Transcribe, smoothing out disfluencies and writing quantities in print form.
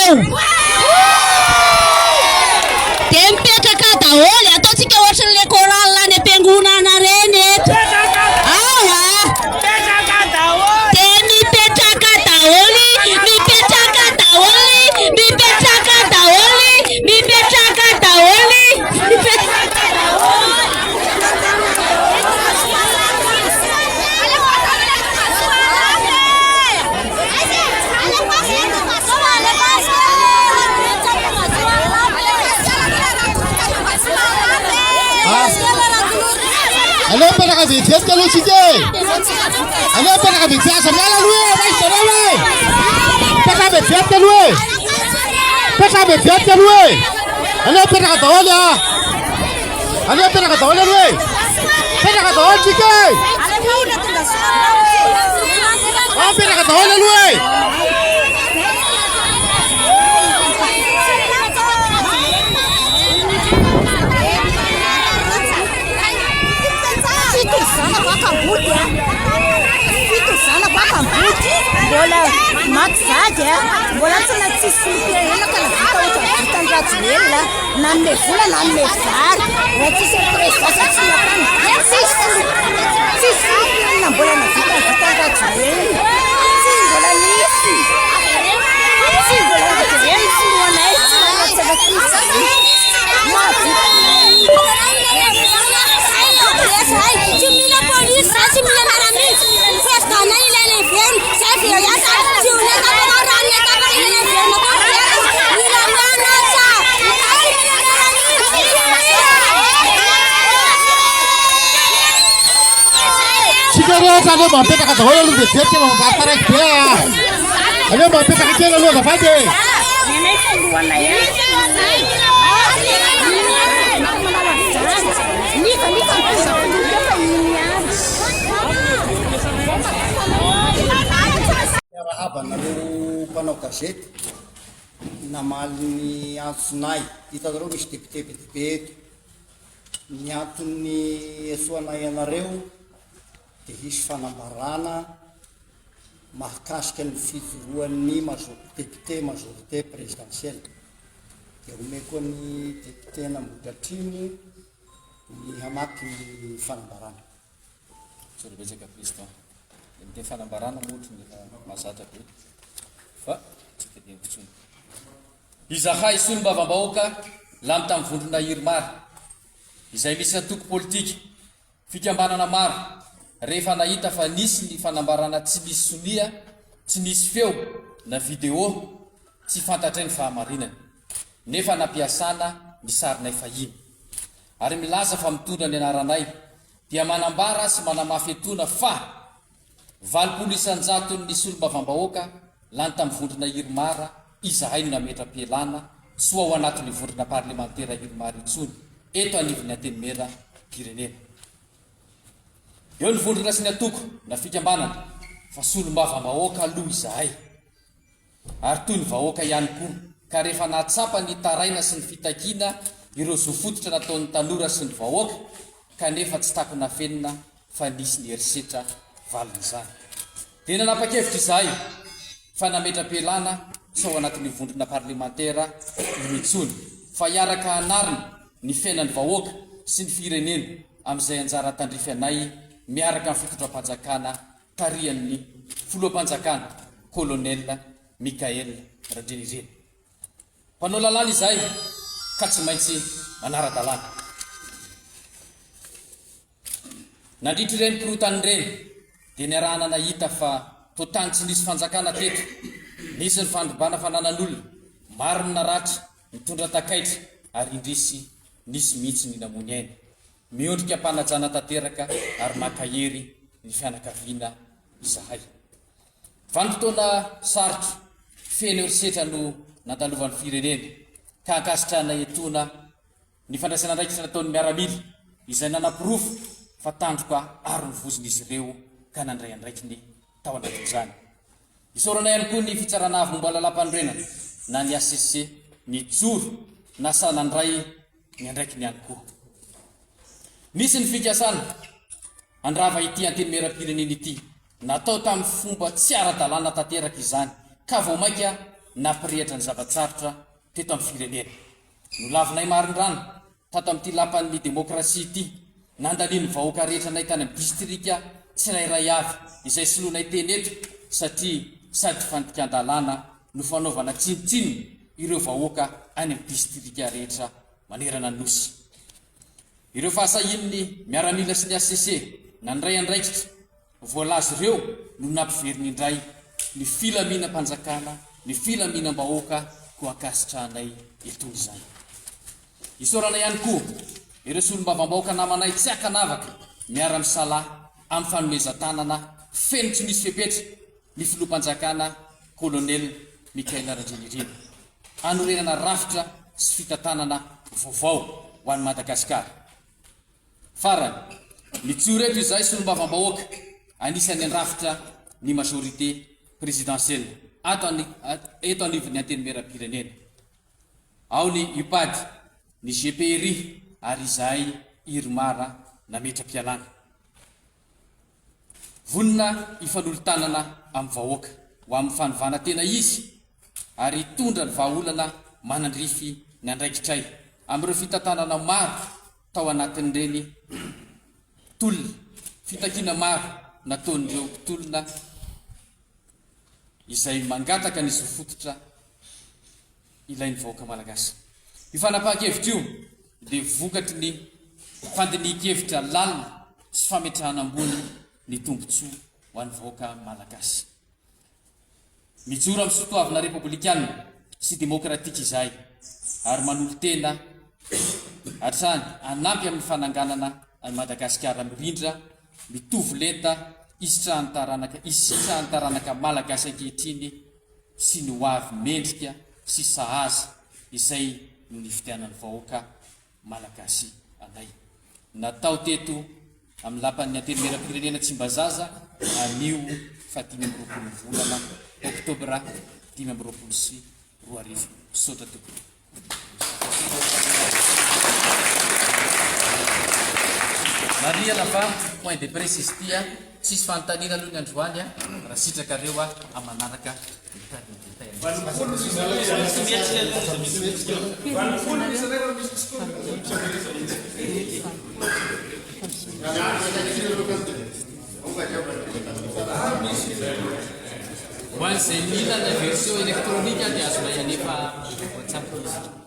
ao. Dia mipetraka daholo, ataontsika ohatran'le chorale any am-piangonana reny eto. Ao a! Dia mipetraka daholo, mipetraka daholo, mipetraka daholo, mipetraka daholo. Mipetraka daholo. Aleo mipetraka vetivety aloha tsika e! Aleo mipetraka vetivety, aza miala aloha e! Raisy zareo e! Mipetraha vetivety aloha e! Mipetraha vetivety aloha e! Aleo mipetraka daholo a! Aleo mipetraka daholo aloha e! Mipetraka daholo tsika e! Ah, mipetraka daholo aloha e! Fito zanako akambody a. Fito zanako akambody. Mbola maty vady a. Mbola tsy na tsisy filoham-pirenena ka nahavita ohatra vitan'i Rajoelina. Nanome vola nanome vary. Raha tsisy an'i président sa tsy natany. Tsisy tsisy filoham-pirenena mbola nahavita ny vitan'i Rajoelina. Tsy mbola nisy. Tsy mbola nojerena ny filohanay. Tsy nanan-tsaka tsisy. Mahavita Tsy mila polisy zay, tsy mila miaramila. Président-nay ilaina hiverina. Zay vao hiasa. Tsy ho natapaka rano natapaka ilaina hiverina koa. Mila mianatra. Tsy mila miaramila. Tsy mila. Tsika rehetra aleo mba mipetraka daholo aloha vetivety fa manjary taraiky be ah. Aleo mba mipetraka kely aloha azafady e. Nenay filohanay a. Niva niva mitondra filoha teo fa iny ihany. Miarahaba anareo mpanao gazety namaly ny antsonay. Hitanareo misy député be dia be eto. Ny antony iantsoanay anareo dia hisy fanambarana mahakasika ny fijoroan'ny député majorité présidentielle. Dia omeko an'ny député-n'Ambohidratrimo ny hamaky ny fanambarana. Misaotra betsaka Président. Ilay miteny fanambarana moa ohatry ny efa mahazatra be fa tsy teneniko intsony. Izahay solombavambahoaka lany tamin'ny vondrona IRMAR, izay misy antoko politika, fikambanana maro, rehefa nahita fa nisy ny fanambarana tsy nisy sonia, tsy nisy feo na vidéo, tsy fantatray ny fahamarinany, nefa nampiasana ny sarinay fahiny, ary milaza fa mitondra ny anaranay, dia manambara sy manamafy etoana fa 80 isan-jaton'ny solombavambahoaka lany tamin'ny vondrona IRMAR izahay no nametra-pialana tsy ho ao anatin'io vondrona parlemantera IRMAR intsony eto anivon'ny Antenimieram-pirenena. Eo ny vondrona sy ny antoko na fikambanana fa solombavambahoaka aloha izahay. Ary toy ny vahoaka ihany koa, ka rehefa nahatsapa ny taraina sy ny fitakiana ireo zo fototra nataon'ny tanora sy ny vahoaka, kanefa tsy takona afenina fa nisy ny herisetra valin'izany. Dia nanapa-kevitra izahay fa nametra-pialana tsy ao anatin'io vondrona parlemantera io intsony, fa hiaraka hanarina ny fiainan'ny vahoaka sy ny firenena amin'izay anjara tandrify anay miaraka amin'ny fitondram-panjakana tarihan'ny filoham-panjakana Colonel Michaël Randrianirina. Mpanao lalàna izahay ka tsy maintsy manara-dalàna. Nandritra ireny korontana ireny dia niarahana nahita fa toa tany tsy nisy fanjakana teto. Nisy ny fandrobana fananan'olona, maro ny naratra, nitondra takaitra ary indrisy nisy mihitsy ny namoy aina. Miondrika am-panajana tanteraka ary mankahery ny fianakaviana izahay. Vanim-potoana sarotra, feno herisetra no nandalovan'ny firenena, ka ankasitrahanay etoana ny fandraisana andraikitra nataon'ny miaramila izay nanaporofo fa tandroka aro ny vozon'izy ireo ka nandray andraikiny tao anatin'izany. Isaorana ihany koa ny Fitsarana Avo Momba ny Lalàmpanorenana na ny hcc nijoro na sahy nandray ny andraikiny ihany koa. Nisy ny fikasana handrava ity Antenimierampirenena ity. Natao tamin'ny fomba tsy ara-dalàna tanteraka izany ka vao mainka. nampirehitra ny zava-tsarotra teto amin'ny firenena. Nolavinay marindrano tato amin'ity lapan'ny demokrasia ity, nandanian'ny vahoaka rehetra anay tany amin'ny distrika tsirairay avy izay soloinay teny eto satria sady fandikan-dalàna no fanaovana tsinontsinona ireo vahoaka any amin'ny distrika rehetra manerana ny Nosy. Ireo fahasahian'ny miaramila sy ny HCC nandray andraikitra voalaza ireo no nampiverina indray ny filaminam-panjakana, ny filaminam-bahoaka koa ankasitrahanay etoana izany. Isaorana ihany koa ireo solombavambahoaka namanay tsy ankanavaka miara-misalahy amin'ny fanomezan-tanana feno tsy misy fepetra ny filoham-panjakana Colonel Michael Randrianirina hanorenana rafitra sy fitantanana vaovao ho an'i Madagasikara. Farany, mijoro eto izahay solombavambahoaka anisan'ny handrafitra ny majorité présidentielle ato eto anivon'ny Antenimierampirenena. Ao ny UPAD, ny GPRI ary izahay IRMAR nametra-pialana. Vonona hifanolo-tanana amin'ny vahoaka ho amin'ny fanovana tena izy ary hitondra ny vahaolana manandrify ny andraikitray amin'ireo fitantanana maro tao anatin'ireny tolona, fitakiana maro nataon'ireo mpitolona izay mangataka ny zo fototra ilain'ny vahoaka malagasy. Io fanapahan-kevitra io dia vokatry ny fandinihin-kevitra lalina sy fametrahana ambony ny tombontsoa ho an'ny vahoaka malagasy. Mijoro amin'ny soatoavina repoblikanina sy demokratika izahay ary manolo-tena hatrany hanampy amin'ny fananganana an'i Madagasikara mirindra, mitovy lenta, hisitrahan'ny taranaka hisitrahan'ny taranaka malagasy ankehitriny sy ny ho avy mendrika sy sahaza izay no nifidianan'ny vahoaka Malagasy anay. Natao teto amin'ny lapan'ny Antenimierampirenena Tsimbazaza anio faha 25 volana oktobra 2025. Misaotra tompoko. Marihana fa point de presse izy ity a, tsisy fanontaniana aloha ny androany a, raha sitrakareo a, amin'ny manaraka Ho an'izay mila ilay version électronique dia azonay alefa WhatsApp izy.